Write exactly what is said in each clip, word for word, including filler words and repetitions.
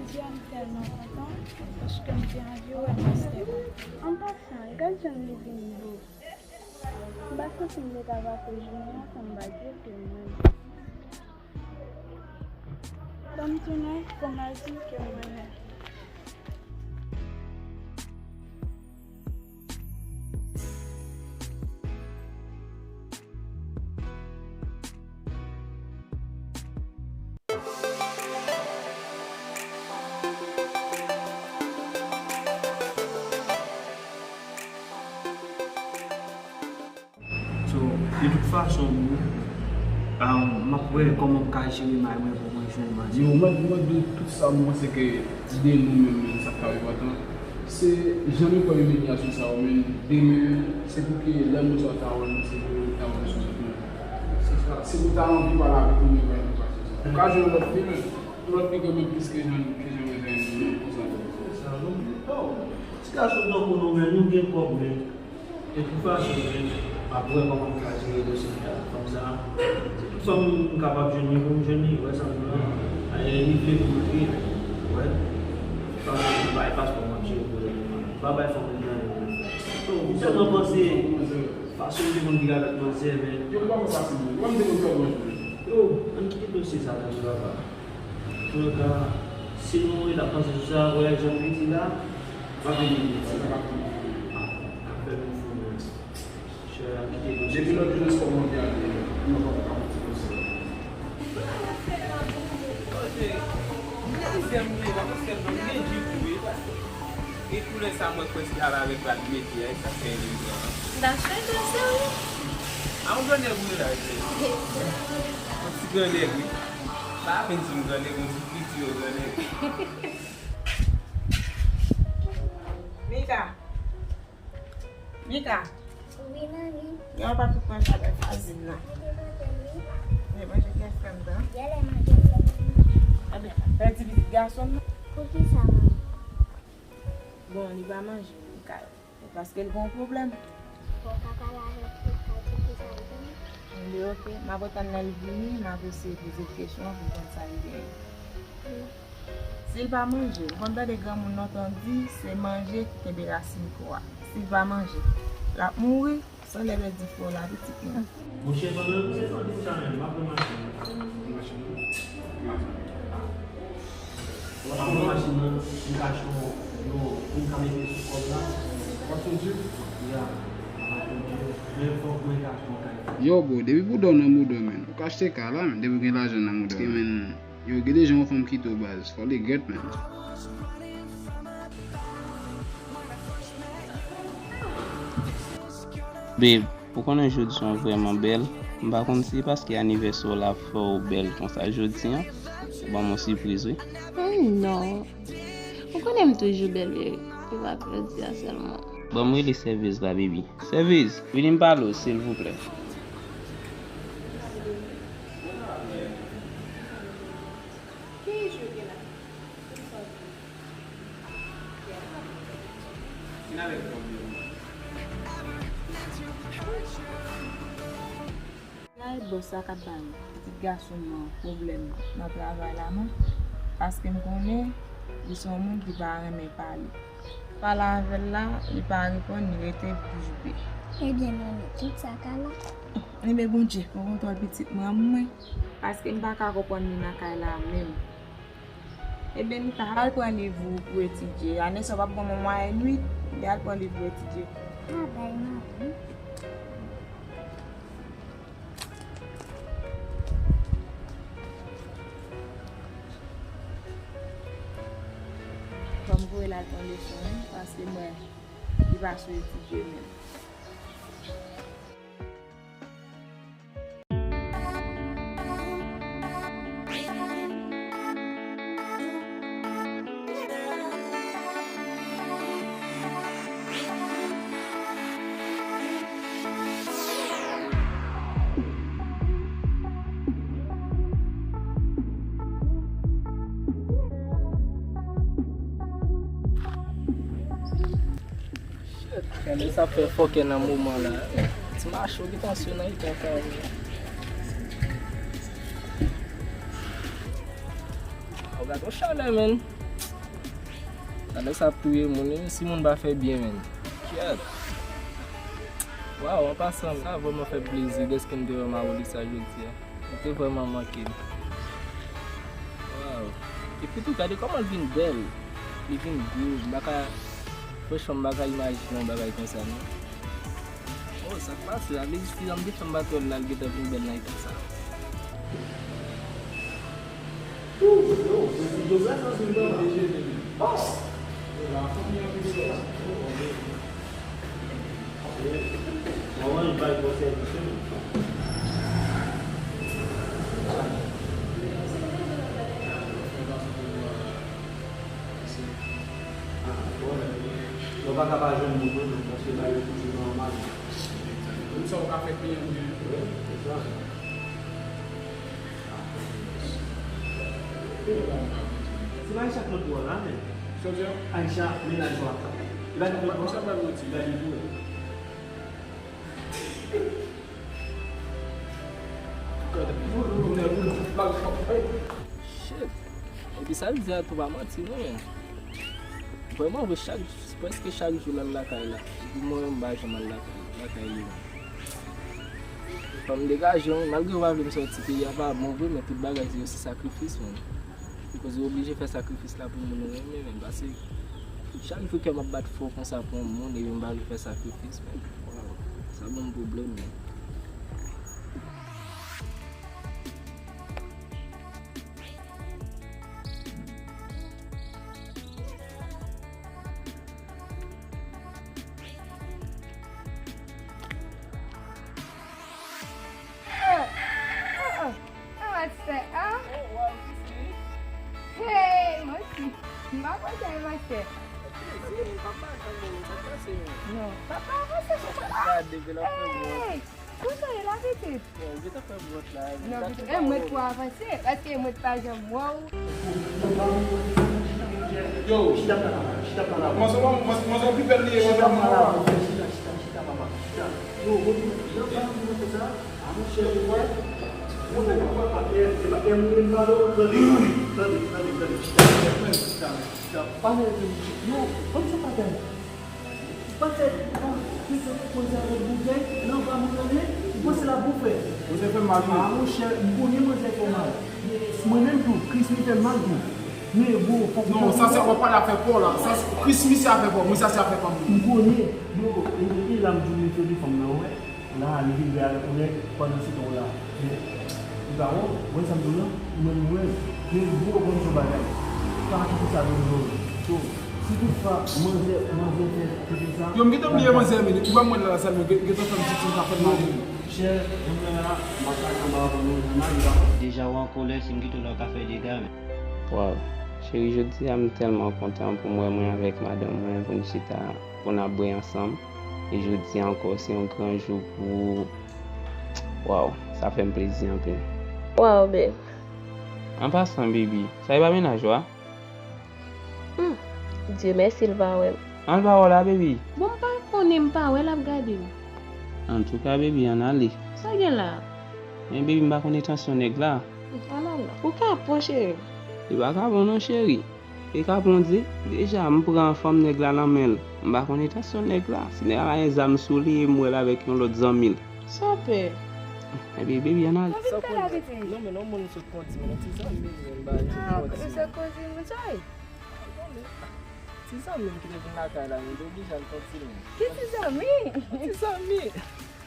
Jodi a m tèlman kontan, paske m te anvi wè mastè a. An pasan, gad jan li vin bo. M pa santi m te ka pase jounen an san m pa di w ke m renmen. Ban m tounen pou m al di w ke m renmen. So, de tout fason, bro, um, m ap wè kòman m ka jere may mwen pou mwen jwenn manti. Yo, mwen, mwen, de tout sa, mwen panse ke de nou menm, menm, sa k ap enpòtan, se jan nou pran imilyasyon sa yo, men demen, se pou ke lè moun sa yo ta wè nou, se pou yo ta wè nou sou tout moun. Se sa, se pou ta anvi pale avèk nou, men pa nou pase sa. Ou ka jwenn lòt fi, men lòt fi renmen plis ke jan, ke jan mwen jwenn nou, konsa. Se sa, non? Oh, ti gason tankou nou, men nou gen kòb, men. De tout fason, men, m ap wè kòman m ka jere dosye fanm sa. Se tout fanm m kapab jwenn li pou m jwenn li, wè sa m di la. Ayè, li vle pou l vle, wè. Fanm bay paspò m ap jere pwoblèm fanm. Pa bay fanm nan. So, m sèlman panse fason m te konn viv avèk manzè, men. Yo pa mwen fasil, mwen m te konn fè manje. Yo, ann kite dosye sa la, papa. Antouka, si nou ret ap panse sou sa, wè jan m piti la, m ap vin piti. Ah, k ap fè m fou, men. Chè a kite dosye. Depi lòt jounen, se kòman w te ale, nou pa ka pran ti konsèy. Kote, mizè m ye la, paske m gen jip wi, paske e koulè sa mwen kwè se avèk la l mete a, e sa fè li pran. N ta chanje sa wi. A yon gran nèg wi la, wi. Yon ti gran nèg wi. Pa vin di m gran nèg, yon ti piti yo gran nèg. Mika. Mika. Wi, manmi. Yon pa tout manje a bay Fazil la. Mwen te mande l wi. Li manje kè frè m nan. Yè lè manje kè frè m nan. Anben, pèdi pitit gason m nan. Poukisa, manmi? Bon, li pa manje, Mika. Se paske l gen yon pwoblèm. Bon, papa la avèk li, pa di ki sa l genyen. Li oke, m ap atann lè l vini, m ap eseye poze l kesyon pou konn sa l genyen. Wi. Si l pa manje, ou konn tande granmoun lontan di, se manje ki kenbe rasin kò a. Si l pa manje, l ap mouri, san lè pèdi frè w la, pitit mwen. Monchè, pandan nou se sòti sa menm, m ap pran machin nan. Machin nan? M ap pran machin nan, m ka achte yon, yon, pou m ka mete sou kòb la. W ap achte yon djip? Ya, m ap achte yon djip. Men fòk mwen ka achte yon kay. Yo, bro, depi bouda w nan mouda w, menn, ou ka achte kay la, menn, depi w gen lajan nan mouda w, menn. Yo, gen de jan yon fanm kite w baz, fò li regrèt, menn. Babe, ou konnen jodi a w vrèman bèl. M pa konn si se paske anivèsè w la fè w bèl konsa jodi a. Ou ban m yon sipriz, wi. Hmm, non. Ou konnen m toujou bèl, bebe. Se pa jodi a sèlman. Ban m rele sèvis la, baby. Sèvis, vini m pale w, silvouplè. Ki ijou gen la? Vin avèk pwoblèm. Lay bòs la k ap bay pitit gason m nan pwoblèm nan travay la, non. Paske m konnen li se yon moun ki pa renmen pale. Pale avè l la, li pa reponn, li rete bouch be. Ebyen, manmi, tout sa ka la. Ebyen, Bondye pran kontwòl pitit mwen an pou mwen. Paske m pa ka konprann li nan kay la menm. Ebyen, Mika, al pran liv ou pou etidye. Ann eseye w p ap gon mwayèn uit, men al pran liv ou etidye. Pa bay manmi. Fò m voye l al pran leson, wi, paske m wè li pa sou etidye menm. Shit, gade sa fè fòkè nan moman la. Ti macho ki tansyon nan ita sa. Oh, gade yon chalè, menn. Talè sa ap touye moun, wi, si moun pa fè byen, menn. Kyèt. Waw, an pasan, sa vrèman fè m plezi dèske m te wè Mawolis sa jodi a. Li te vrèman manke m. Waw. Epi tou, gade kòman l vin bèl. Li vin gwo. M pa ka, franchman, m pa ka imajine yon bagay konsa, non. Oh, sa k pase? Sa vle di si jan m te fè m pa t wè l la, l gentan vin bèl nan eta sa. Mwen pa ka pa jwenn moun mwen menm, paske bagay yo toujou nòmal. Menm sa ou ka fè kliyan byen. Wi, se sa. Se pa Aisha k nan kou a la, men. Aisha, mennaj ou a. Li pa gen pwoblèm. Li pa gen pwoblèm. Shit. Epi sa l di a tou pa manti non, men. Vrèman vre, chak, prèske chak jou l al lakay la. Epi mwen menm m pa janm al lakay, lakay li non. Fò m degaje wi, malgre yo pa vle m sòti peyi a pa bon vre, men tout bagay se yo se sakrifis, menn. Koz ou oblije fè sakrifis la pou moun ou renmen, menn, paske chak jou kè m ap bat fò konsa pou yon moun, epi m pa vle fè sakrifis, menn. Waw, sa ban m pwoblèm, menn. Hey, mwen si. M pa konn sa e mastè. Non, papa avanse pou mwen. Hey! Konsa e la pitit? Bon, ou gentan fè bwòt la. Non, pitit, e mwen pou avanse, paske mwen pa janm wè w. Yo, chita pala, chita pala. Manzè, manzè, manzè pi bèl li ye, manzè. Chita pala, chita, chita, chita, papa, chita. Yo, mwen, yo, pa mwen fè sa. A, monchè, ou wè? Mwen fè pa, pa, pa, e, e, e, mwen pale, tande, tande, tande, tande, chita, chita, chita, chita. Pa fè, yo, kòm se pa fè. Ou panse, ou panse manzè ap bouzen nan anba moun nan ye? Ou panse l ap bouzen? Manzè fè m mal, wi. A, monchè, m konnen manzè fè w mal. Mwen menm tou, Chris li fè m mal tou. Men bon, fòk ou... Non, sa se w ap pale afè pa w la. Sa se Chris misye afè pa w. Mwen sa se afè pa m. M konnen. Yo, e, e la m di w mete de fanm nan, wè. La, li vin vè avèk yon nèg, pandan se tan w la. Men, li pa wè w, wè sa m di w lan, mwen, mwen, men gwo, bon, bon bagay. Pa kite sa vin jwenn ou. So, si toutfwa, manzè, manzè fè, fè, fè sa. Yo, m gentan bliye manzè, men, ou pa mwen la, sèlman, gen, gentan fè m ti, ti, sa fè m mal. Chè, jodi a la, m ap pale anba avè nou, jodi a la. Deja w an kòlè, si m kite w la, w ka fè dega, men. Waw, cheri, jodi a, m tèlman kontan pou m wè mwen avèk madanm mwen, pou n chita pou n ap bwè ansanm. E jodi a ankò, se yon gran jou pou ou. Waw, sa fè m plezi anpil. Waw, babe. An pasan, baby, sa e pa mennaj ou a? Hmm, Dye mèsi, l pa wè m. An, l pa wè w la, baby? Bon, m pa konnen, m pa wè l ap gade m. Antouka, baby, ann ale. Sa gen la? Men, baby, m pa konn entansyon nèg la. Ann ale. Ou kapon, cheri. Li pa kapon non, cheri. E ka Bondye, deja m pran fanm nèg la nan men l. M pa konn entansyon nèg la. Si nèg la gen zam sou li e m wè l avèk yon lòt zanmi l. Sa w pè? Ebyen, baby, ann ale. Sa w pè la, pitit? Non, men non, moun sot kondi, men non, ti zanmi, men ba, ti kondi. Ah, ou sot kondi, moun sa ye? Ti zanmi m ki te vin lakay la, men m te oblije al kondi, men. Ki ti zanmi? Ti zanmi.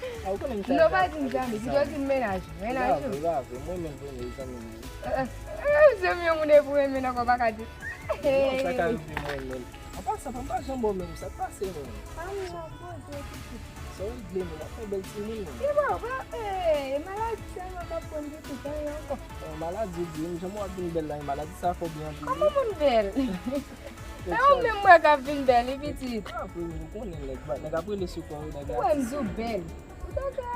A, ou konnen m chanje. Non, pa di m zanmi, pito di m mennaj ou. Mennaj ou. E pa vre, e pa vre. Mwen menm, mwen menm, zanmi m. Eh, eh, eh, zanmi yon moun e pou renmen ankò, pa ka di. Non, sa ka rive mwen menm. An pasan, pa m pa janm bon menm, sa k pase menm? Pa m nan poze pitit. Sa w regle menm, w ap fè bèl timoun menm. Ki bò, pa, eh, maladi sèlman k ap pran pitit, anyen ankò. Bon, maladi, ou di, menm jan w ap vin bèl la, maladi sa fè w byen anpil. Kòman moun bèl? E ou menm mwen k ap vin bèl, wi pitit. Apre, ou konnen nèg, nèg ap rele sou kò yo, nèg la. Ou wè m di w bèl. Ou ta ka,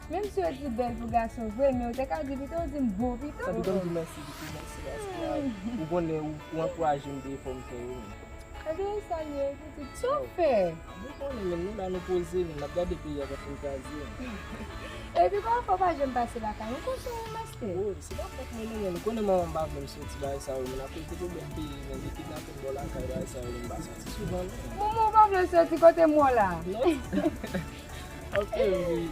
menm si yo di bèl pou gason vre, men ou te ka di pito, ou di m bo pito. Sa pito m di mèsi, pito, mèsi, paske ou konnen ou, ou ankouraje m de efò m fè yo. Ebyen, sa l ye, pitit, sa w fè? Ou konnen, men nou la, nou poze, men n ap gade peyi a k ap fin kraze. Epi pafwa w pa janm pase lakay mwen, kote w, master? Oh, se pa fòt mwen non, men ou konnen manman m pa vle m soti bagay sa yo, men akoz de pwoblèm peyi, men li kidnape m bò lakay, bagay sa yo, men m pa soti souvan non. Manman w pa vle w soti, kote m wè w la? Non. Ok, wi.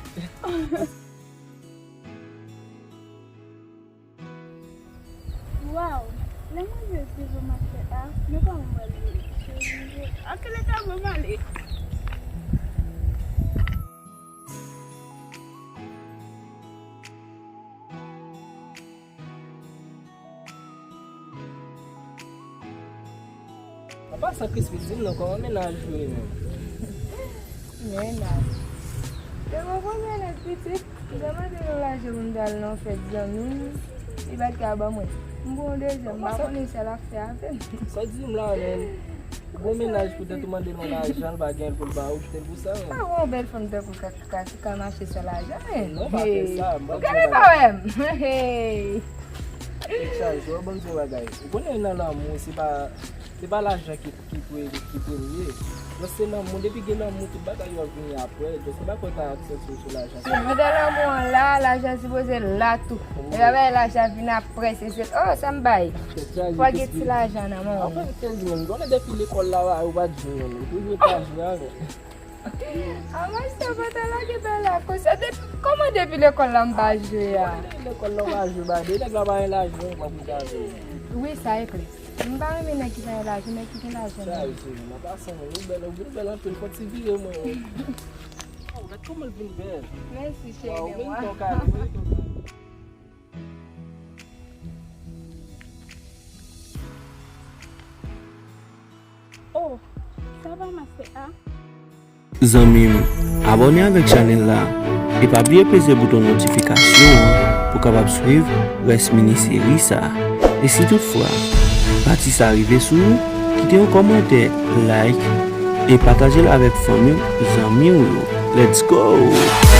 Waw, lè mwen rive devan master a, men kòman mwen rive? A ki leta mwen ale? An pasan, Crispy, di m non, kòman mennaj ou ye menm? Mennaj? Te gon gwo mennaj pitit. M te mande l yon lajan pou m ta al nan yon fèt zanmi m, li pa t ka ban mwen. M gen yon dezyèm, m pa konnen sa l ap fè avè m. Sa w di m la, menm? Gon mennaj poutèt ou mande l yon lajan, l pa gen l pou l ba ou, kite l pou sa, menm. Pa gon bèl fanm tankou Katika ki ka mache san lajan, menm. Non, pa fè sa, m pa di w bagay. Ou genlè pa wè m. Hey! Tèt chaje, w ap ban m di w bagay. Ou konnen nan lanmou, se pa, se pa lajan ki ki pre-, ki premye. Just se lanmou, depi gen lanmou, tout bagay yo ap vini apre. Just se pa fòt a aksè sou, sou lajan. Mwen te lanmou an la, lajan sipoze la tou. E pa bay lajan vin apre, se, se, oh, sa m bay. Fò gen ti lajan nan men w. Apre, m te di, menm, konnen depi lekòl la, ou pa t jwe, menm. Ou jwe pa jwe avè. A, master pa ta lage bay la konsa. Depi, kòman depi lekòl la m pa jwe a? Konnen depi lekòl la, ou pa jwe, ba, de nèg la pa gen lajan, ou pa pou ta jwe. Wi, sa e klè. M pa renmen nèg ki pa gen lajan, nèg ki gen lajan. Sa yo se, nan pasan, ou bèl, ou vin bèl anpil, fò ti vire mwen. Oh, gad kòman l vin bèl. Mèsi, cheri mwen. Waw, mérite yon kado, mérite yon kado. Oh, sa va, master a? Zanmi m, abòne avèk chanèl la e pa bliye peze bouton notifikasyon an pou w kapab swiv rès mini seri sa. E si toutfwa pati sa rive sou ou, kite yon kòmantè, like, e pataje l avèk fanmi w, zanmi w yo. Let's go!